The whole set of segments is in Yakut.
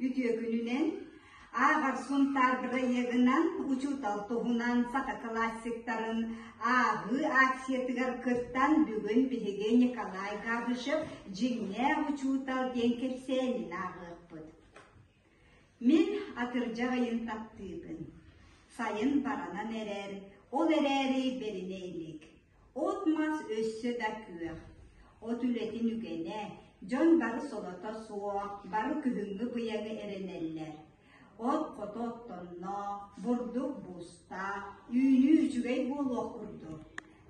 Үтүө күнүнэн Ааҕар Сунтаар бырайыагынан учуутал туһунан саха классиктарын ааҕыы акциятыгар кыттан бүгүн биһиги Николай Габышев дьиҥнээх учуутал диэн кэпсээнин ааҕыахпыт. Мин атырдьах ыйын таптыыбын. Сайын баранан эрэр, ол эрээри бэринэ илик. От-мас өссө да күөх. От үлэтин үгэнэ, дьон бары солото суох, бары күһүҥҥү быйаҥы эрэнэллэр. От хото оттонно, бурдук буста, үүнүү үчүгэй буолуох курдук.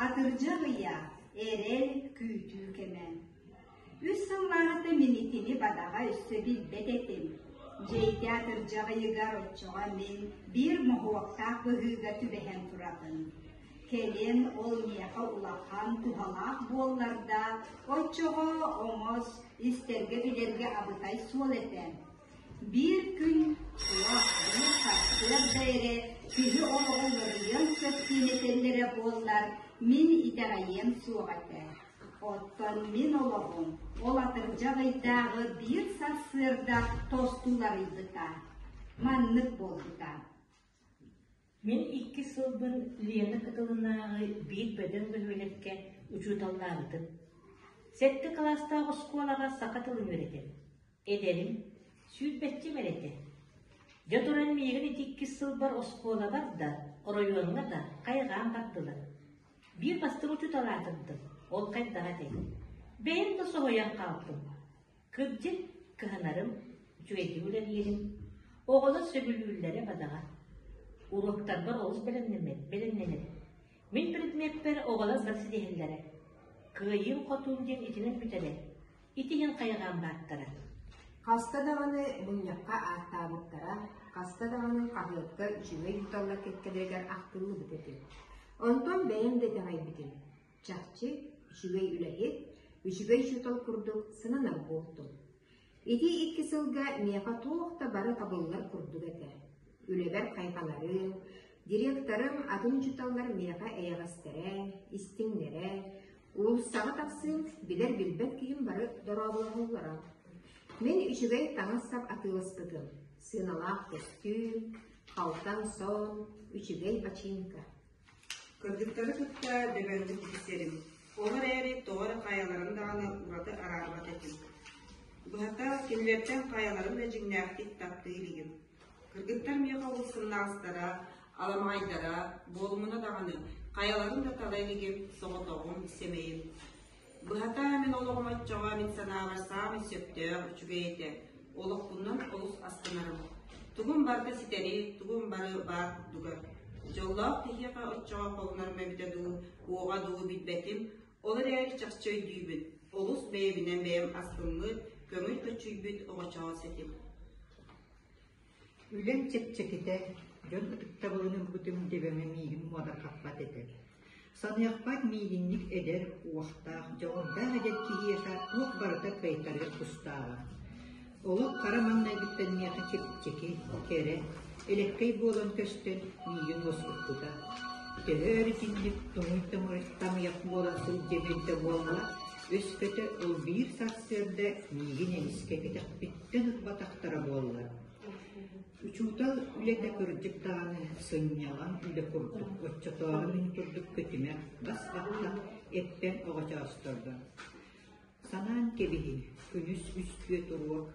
Атырдьах ыйа, эрэл, күүтүү кэмэ. Үс сыллааҕыта мин итини бадаҕа өссө билбэт этим. Дьэйдэ атырдьах ыйыгар оччоҕо мин биир моһуоктаах быһыыга түбэһэн турабын. Кэлин ол миэхэ улахан туһалаах буоллар да, оччоҕо оҥос, истэргэ-билэргэ абытай суол этэ. Биир күн суох, биир сарсыарда эрэ киһи олоҕо уларыйыан сөп диэн этэллэрэ буоллар, мин итэҕэйиэм суох этэ. Оттон мин олоҕум ол атырдьах ыйдааҕы биир сарсыарда тосту уларыйбыта. Маннык буолбута. Мин икки сылбын Лена кытылынааҕы биир бөдөҥ бөһүөлэккэ учууталлаабытым. Сэттэ кылаастаах оскуолаҕа саха тылын үөрэтэбин. Эдэрим, сүүрбэччэм эрэ этэ. Дьэ туран миигин ити иккис сылбар оскуолабар да, оройуоҥҥа да хайҕаан бардылар. Биир бастыҥ учуутал аатырдым, ол хайдах этэй? Бэйэм да соһуйан хаалтым. Кырдьык, кыһанарым, үчүгэйдик үлэлиирим, оҕолор сөбүлүүллэрэ бадаҕа. Уруоктарбар олус бэлэмнэммэт, бэлэмнэнэрим. Мин предмеппэр оҕолор бары ситиһэллэрэ. Кыайыым-хотуум диэн итинэн бүтэрэ. Ити иһин хайҕаан бааттара. Хаста даҕаны мунньахха ааттаабыттара, хаста даҕаны хаһыакка үчүгэй учууталлар кэккэлэригэр ахтыллыбыт этим. Онтон бэйэм да итэҕэйбитим. Чахчы, үчүгэй үлэһит, үчүгэй учуутал курдук сынанар буолтум. Ити икки сылга миэхэ туох да бары табыллар курдук этэ. Үлэбэр хайҕанарым, директорым, атын учууталлар миэхэ эйэҕэстэрэ, истиҥнэрэ, уулуссаҕа тахсыым, билэр-билбэт киһим бары дорооболоһоллоро. Мин үчүгэй таҥас-сап атыыласпытым, сыаналаах көстүүм, халтаҥ сон, үчүгэй бачыыҥка. Кыргыттары кытта дөбөҥнүк билсэрим, ол эрээри тоҕо эрэ хайаларын даҕаны ураты араарбат этим. Быһата, кинилэртэн хайаларын да дьиҥнээхтик таптыы илигим. Кыргыттар миэхэ олус сымнаҕастара, аламаҕайдара, буолумуна даҕаны, хайаларын да тала илигим, соҕотоҕум, сэмэйим. Быһата, мин олоҕум оччоҕо мин санаабар саамай сөптөөх, үчүгэй этэ. Олохпунан олус астынарым. Тугум барыта ситэри, тугум бары баар курдуга. Дьоллоох киһиэхэ оччоҕо холонорум эбитэ дуу, уоҕа дуу билбэтим, ол эрээри чахчы өйдүүбүн, олус бэйэбинэн бэйэм астыммыт, көҥүл көччүйбүт оҕочоос этим. Үлэм чэпчэкитэ, дьон ытыктабылын ылбытым дэбэҥэ миигин муодарҕаппат этэ. Саныахпар миигинник эдэр, уохтаах, дьоҕурдаах эдэр киһиэхэ туох барыта кыайтарыах тустааҕа. Олох хара маҥнайгыттан миэхэ чэпчэки, кэрэ, элэккэй буолан көстөн миигин уоскуппута. Төһө өр итинник туҥуй тамыйах буолан сылдьыам эбитэ буолла, өскөтө ол биир сарсыарда миигин эмискэ кэтэхпиттэн ылбатахтара буолла. Учуутал үлэтэ кырдьык даҕаны сынньалаҥ үлэ курдук, оччотооҕу мин курдук көтүмэх, бас баттах эппэҥ оҕочоосторго. Санаан кэбиһин, күнүс үстүө туруок,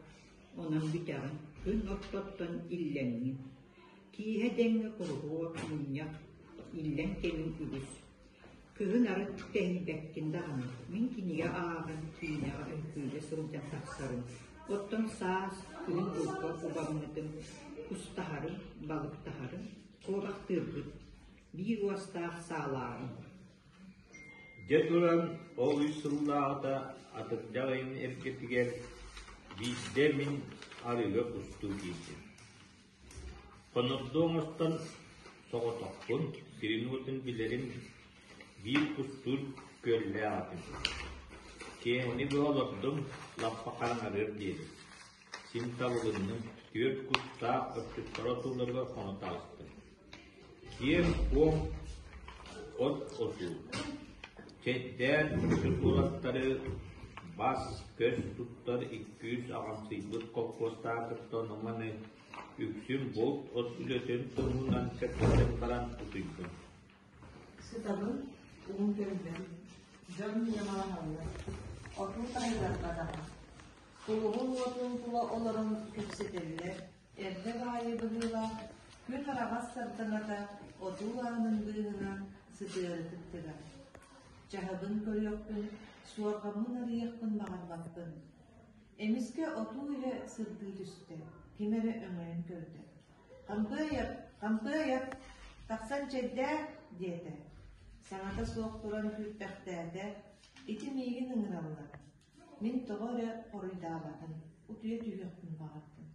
онон бүтэҕин, күн ортоттон иллэҥҥин. Киэһэ дэҥҥэ куруһуок, мунньах, иллэҥ кэмиҥ үгүс. Кыһын арыт тэһийбэккин даҕаны, мин кинигэ ааҕан, киинэҕэ үҥкүүгэ сылдьан тахсарым, оттон саас, күһүн булка убаммытым, кустаһарым, балыктаһарым, куобахтыырбыт, биир уостаах саалааҕым. Дьэ туран, ол үс сыллааҕыта атырдьах ыйын эргэтигэр биирдэ мин арыыга кустуу киирдим. Хонордуу оҥостон соҕотохпун, сирин-уотун билэрим, биир кустуур күөллээх этим. Киэһэни быһа олордум, лаппа хараҥарыар диэри. Син табылынным, түөрт кустаах отчуттар отууларыгар хоно таҕыстым. Киэҥ-куоҥ от отуу, чэйдээн отчут уолаттары Бас-көс туттар икки-үс аҕамсыйбыт холкуостаахтартан ону-маны, үксүн булт-от үлэтин туһунан кэпсэтэн баран утуйдум. Сытабын, уум көрбөт, дьон ньамалаһаллар, отуу таһыгар бадаҕа. Кулуһун уотун тула олорон кэпсэтэллэр, эрдэ баайы быһыылаах, күн араҕас сардаҥата отуу аанын быыһынан сытыары тыгар. Чаһыбын көрүөхпүн, суорҕаммын арыйыахпын баҕарбаппын. Эмискэ отуу иһэ сырдыы түстэ, ким эрэ өҥөйөн көрдө. «Хампыайап, Хампыайап, тахсан чэйдээ!» диэтэ. Саҥата суох туран күүппэхтээтэ, ити миигин ыҥыраллар. Мин тоҕо эрэ хоруйдаабатым, утуйа түһүөхпүн баҕардым.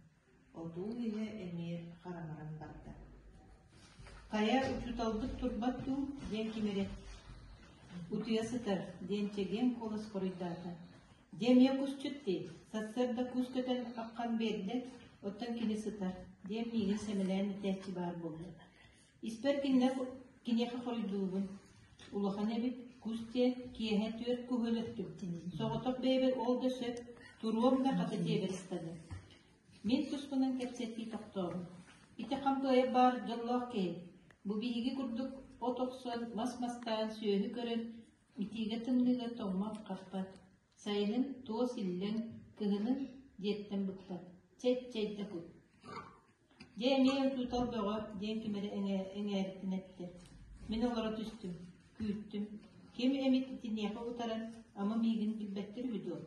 Отуу иһэ эмиэ хараҥаран барда. Хайа, учууталбыт турбат дуу диэн ким эрэ «Утуйа сытар» диэн чэгиэн куолас хоруйдаата. «Дьэ эмиэ кусчут дии, сарсыарда кус көтөн аххан биэрдэ, оттон кини сытар» диэн миигин сэмэлээн этээччи баар буолла. Испэр кинилэр киниэхэ хоруйдуубун: «Улахан эбит, кус диэн киэһэ түөрт куһу өлөртүм, соҕотох бэйэбэр ол да сөп, туруом да хата дьиэбэр ыстаныам». Мин туспунан кэпсэтии тохтообут. Ити хампыайа баар дьоллоох киһи. Бу биһиги курдук от охсон, мас мастаан, сүөһү көрөн, итиигэ-тымныыга тоҥмот-хаппат. Сайынын туос иллэҥ, кыһынын дьиэттэн быкпат. Чэй, чэйдэ кут. Дьэ эмиэ учуутал бөҕө диэн ким эрэ эҥээриттэн эттэ. Мин олоро түстүм, күүттүм. Ким эмит итиниэхэ утаран, ама миигин билбэттэр үһү дуо?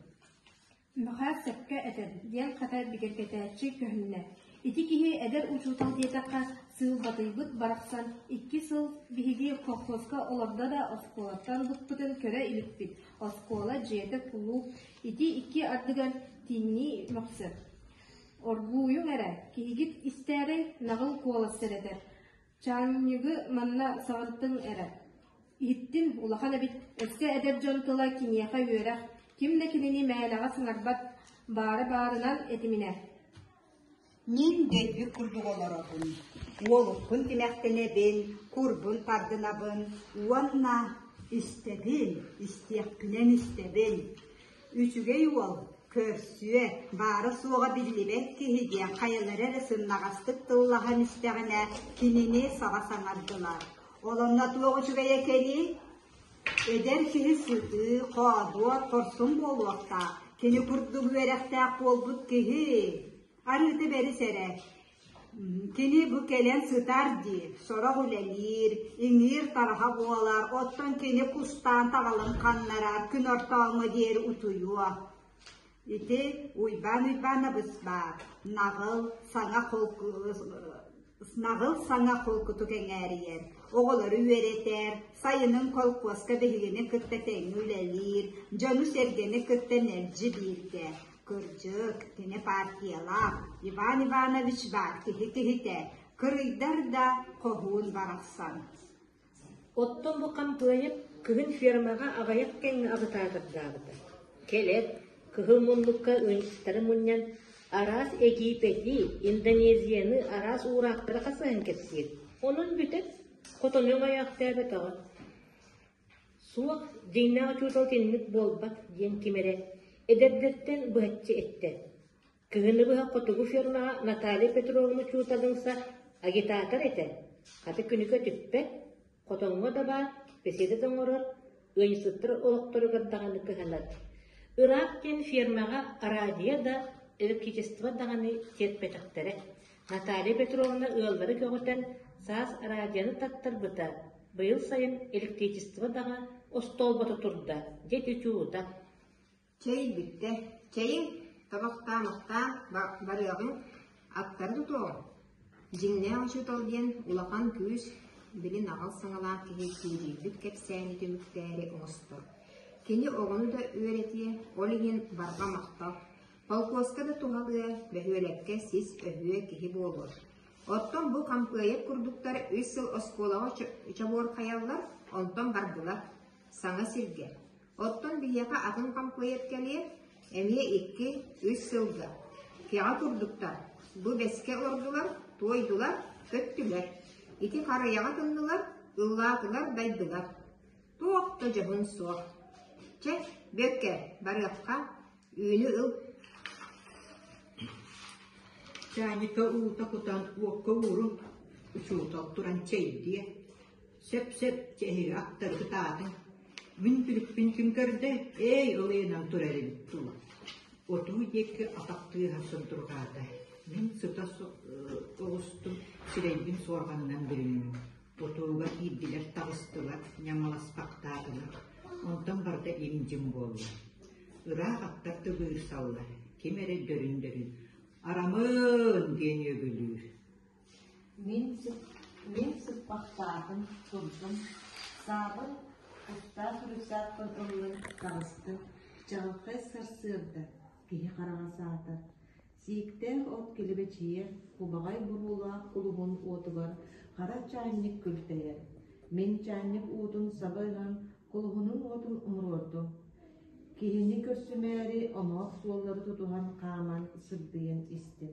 Мөхөөк сөпкө этэр, диэн хата бигэргэтээччи көһүннэ. Ити киһи эдэр учуутал диэтэххэ, сыылбатыйбыт барахсан икки сыл биһиги колхозка олордо да оскуолаттан быкпытын көрө иликпит. Оскуола дьиэтэ кулууп ити икки ардыгар тииҥнии мөхсөр. Оргууйуҥ эрэ, киһигит истээрэй, наҕыл куолас сэрэтэр. Чаанньыгы манна саҕыртыҥ эрэ. Иһиттин, улахан эбит, өссө эдэр дьон тыла киниэхэ үөрэх, ким да кинини мээнэҕэ саҥарбат, баары баарынан этиминэ. Мин дөйбүт курдук олоробун, уолукпун тимэхтэнэбин, курбун тардынабын уонна истэбин, истиэхпинэн истэбин. Үчүгэй уол, көрсүө, баара-суоҕа биллибэт киһи диэн хайалара эрэ сымнаҕастык тыллаһан истэҕинэ кинини саба саҥардылар. Ол онно туох үчүгэйэ кэлиэй? Эдэр киһи сытыы, хоодуот, хорсун буолуохтаах. Кини курдук үөрэхтээх буолбут киһи арыыта бэрис эрэ. Кини бу кэлэн сытар дии, сорох үлэлиир, иҥиир тараһа буолар, оттон кини кустаан таҕылын ханнарар, күн ортооҥҥо диэри утуйуо. Ити Уйбаан Уйбаанабыс баар, наҕыл, саҥа наҕыл саҥа холкутук эҥээрийэр, оҕолору үөрэтэр, сайынын холкуоска биһигини кытта тэҥҥэ үлэлиир, дьону-сэргэни кытта мэлдьи бииргэ. Кырдьык, кини партиялаах, Иван Иванович баар киһи киһитэ, кырыйдар да хоһуун барахсан. Оттон бу хампыайап кыһын фермаҕа аҕыйах кэмҥэ абытаатырдаабыта. Кэлэр, кыһыл муннукка ыанньыктары мунньан, араас Египети, Индонезияны, араас уураахтары хасыһан кэпсиир. Онон бүтэр, хотонуҥ өйөөхтөөбөтөҕө. Суох, дьиҥнээх учуутал итинник буолбат диэн ким эрэ эдэрдэртэн быһаччы эттэ. Кыһыны быһа хотугу фермаҕа Наталья Петровна учууталыҥса агитатор этэ, хата күнү көтүппэт, хотоҥҥо да баар, беседа да оҥорор, ыанньыксыттар олохторугар даҕаны кыһанар. Ыраах диэн фермаҕа радио да, электричество даҕаны тиэрпэтэхтэрэ. Наталья Петровна ыаллары көҕүтэн саас радионы таттарбыта, быйыл сайын электричество даҕа остоолбото турда, дьэ ити чуута. Чэй бүттэ, чэйиҥ, табахтаамахтаан барыаҕыҥ, аттары тутуоҕуҥ. Дьиҥнээх учуутал диэн улахан күүс, били наҕыл саҥалаах киһи киирийбит кэпсээни түмүктээри оҥостор. Кини оҕону да үөрэтиэ, ол иһин барҕа махтал. Холкуоска да туһалыа, бөһүөлэккэ сис өһүө киһи буолуо. Оттон бу хампыайап курдуктар үс сыл оскуолаҕа чобуорхайаллар, онтон бардылар. Саҥа сиргэ. Оттон биһиэхэ атын хампыайап кэлиэ, эмиэ икки, үс сылга. Кэҕэ курдуктар, бу бэскэ олордулар, туойдулар, көттүлэр. Ити харыйаҕа тыннылар, ыллаатылар, дайдылар. Туох да дьоһун суох. Чэ, Бүөккэ, барыахха, үүнү ыл. Чаанньыкка уута кутан уокка ууруҥ, учуутал туран чэйдиэ. Сөп-сөп чэһиги аттары кытаатыҥ. Мин күлүкпүн ким көрдө, ээй ылыйынан турар эбит дуу. Отуу диэки атах тыаһа сурдурҕаата. Мин сыта оҕустум, сирэйбин суорҕанынан бүрүннүм. Отууга киирдилэр, таҕыстылар, ньамаласпахтаатылар. Онтон барыта им-дьим буолла. Ыраах аттар тыбыырсаллар, ким эрэ дөрүн-дөрүн «Арамыын!» диэн үөгүлүүр. Мин, мин сыппахтаатым, турдум, саабын кустаах рюкзакпын ыллым, таҕыстым. Чаҕылхай сарсыарда киһи хараҕа саатар. Сииктээх от килэбэчийэ, кубаҕай буруолаах кулуһун уотугар хара чаанньык күлтэйэр. Мин чаанньык уутун саба ыһан, кулуһунун уотун умуруордум. Киһини көрсүмээри омоох суоллары тутуһан хааман сырдыйан истим.